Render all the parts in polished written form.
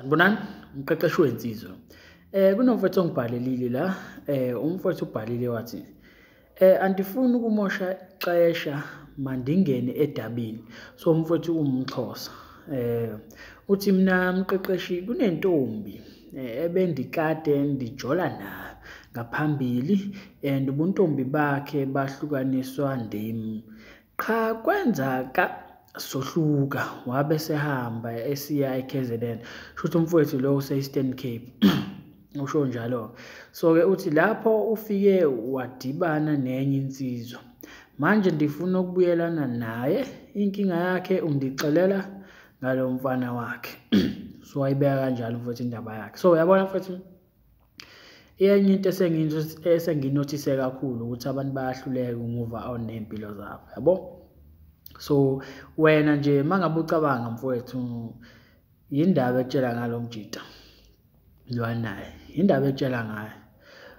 Sanibonani, umqeqeshi wensizwa. Kunomfowethu ongibhalelile la, umfowethu ubhalile wathi, andifuni ukumosha ixesha mandingene edabini. So umfowethu umXhosa. Uthi mina mqeqeshi kunentombi ebendikade ndijola nayo ngaphambili and ubuntombi bakhe bahlukaniswa ndim. Qha kwenzaka sohluka wabe sehamba esiya eKZN. Shuthi umfowethu lo use-Eastern Cape. Usho njalo. So-ke uthi lapho ufike wadibana nenye insizwa. Manje ndifuna ukubuyelana naye, inkinga yakhe undixelela ngalo mfana wakhe. So wayibeka kanjalo mfowethu indaba yakhe. So uyabona mfowethu, enye into esenginothise kakhulu ukuthi abantu bayahluleka uku-move on ney'mpilo zabo, yabo? So wena nje mangabe ucabanga mfowethu, yindaba ekutshela ngalo mjita lo naye, indaba ekutshela ngayo.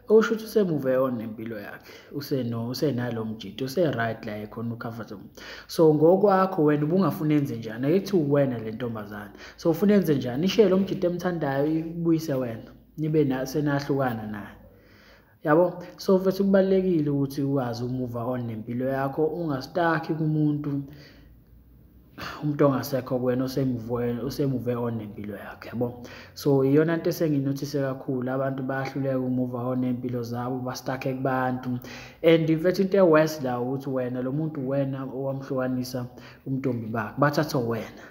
Okusho ukuthi use-move on nempilo yakhe, usenalo mjita, use-right la ekhona u-comfortable. So ngokwakho wena ubungafuni enze njani? Ake kuthi uwena le ntombazane. So ufuna enze njani? Ishiye lo mjita emthandayo ibuyise wena, nibe senahlukana naye. Yabo? So mfethu kubalulekile ukuthi ukwazi uku-move on nempilo yakho, unga-stuck-i kumuntu, umuntu ongasekho kuwena ose-move on nempilo yakhe, yabo? So iyona nto esenginothise kakhulu, abantu bayahluleka uku-move on ney'mpilo zabo, ba-stuck-e kubantu. And mfethu into e-worse la ukuthi wena lo muntu uwena owamhlukanisa ubuntombi bakhe, bathatha wena.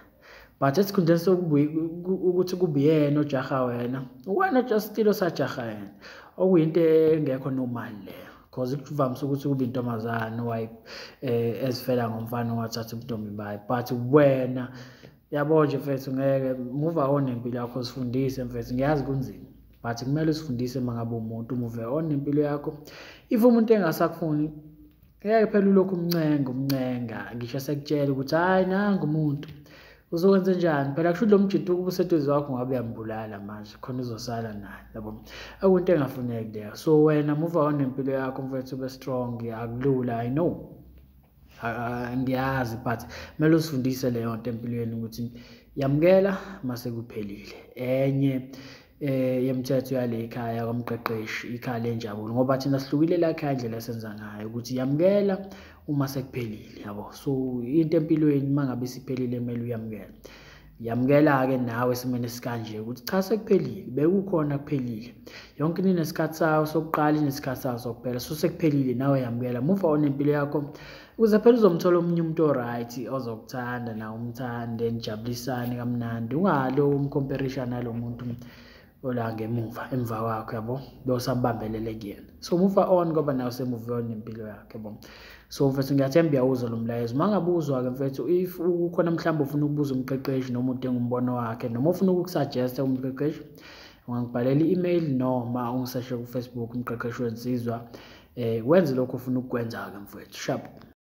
But esikhundleni ukuthi kube uyena ojaha wena, uwena just still osajaha yena. Okuyinto engekho normal leyo. Cause kuvamise ukuthi kube intombazane ezifela ngomfana owathatha ubuntombi bayo. But wena yabo nje mfethu ngeke move on nempilo yakho, uzifundise mfethu. Ngiyazi kunzima but kumele uzifundise uma ngabe umuntu u-move on nempilo yakho. If umuntu engasakufuni, ngeke phela ulokhu umncenga umncenga, ngisho esekutshela ukuthi hhayi nangu umuntu, uzokwenze njani? Phela kusho ukuthi lo mjita ukuba useduze kwakho ngabe uyambulala manje, khona uzosala naye, yabo? Okuyinto engafuneki leyo. So wena move on nempilo yakho mfethu, ube strong, akulula, I know. Ngiyazi but kumele uzifundise leyo nto empilweni ukuthi yamukela mase kuphelile. Enye yemithetho yale ekhaya kwamqeqeshi, ikhaya lenjabulo, ngoba thina sihlukile la ekhaya indlela esenza ngayo ukuthi yamukela uma sekuphelile, yabo? So into empilweni uma ngabe isiphelile kumele uyamukele. Yamukela-ke nawe esimeni esikanje ukuthi cha sekuphelile, bekukhona kuphelile. Yonke into inesikhathi sayo sokuqala, inesikhathi sayo sokuphela. So sekuphelile, nawe yamukela, move on nempilo yakho ukuze phela uzomthola omunye umuntu o-right ozokuthanda nawe umthande, nijabulisane kamnandi. Ungalo um-compare-isha nalo muntu ola ngemuva emva kwakho, yabo? Lo osambambelele kuyena. So move on ngoba nawe use-move on nempilo yakho, yabo? So mfethu ngiyathemba uyawuzwa lo mlayezo. Uma ngabe uzwa-ke mfethu, if kukhona mhlawumbe ufuna ukubuza umqeqeshi noma udinga umbono wakhe noma ufuna ukuku-suggest-a umqeqeshi, ungangibhalela i-email noma ungiseshe ku-Facebook, umqeqeshi wensizwa. Wenze lokhu ofuna ukukwenza-ke mfethu. Sharp.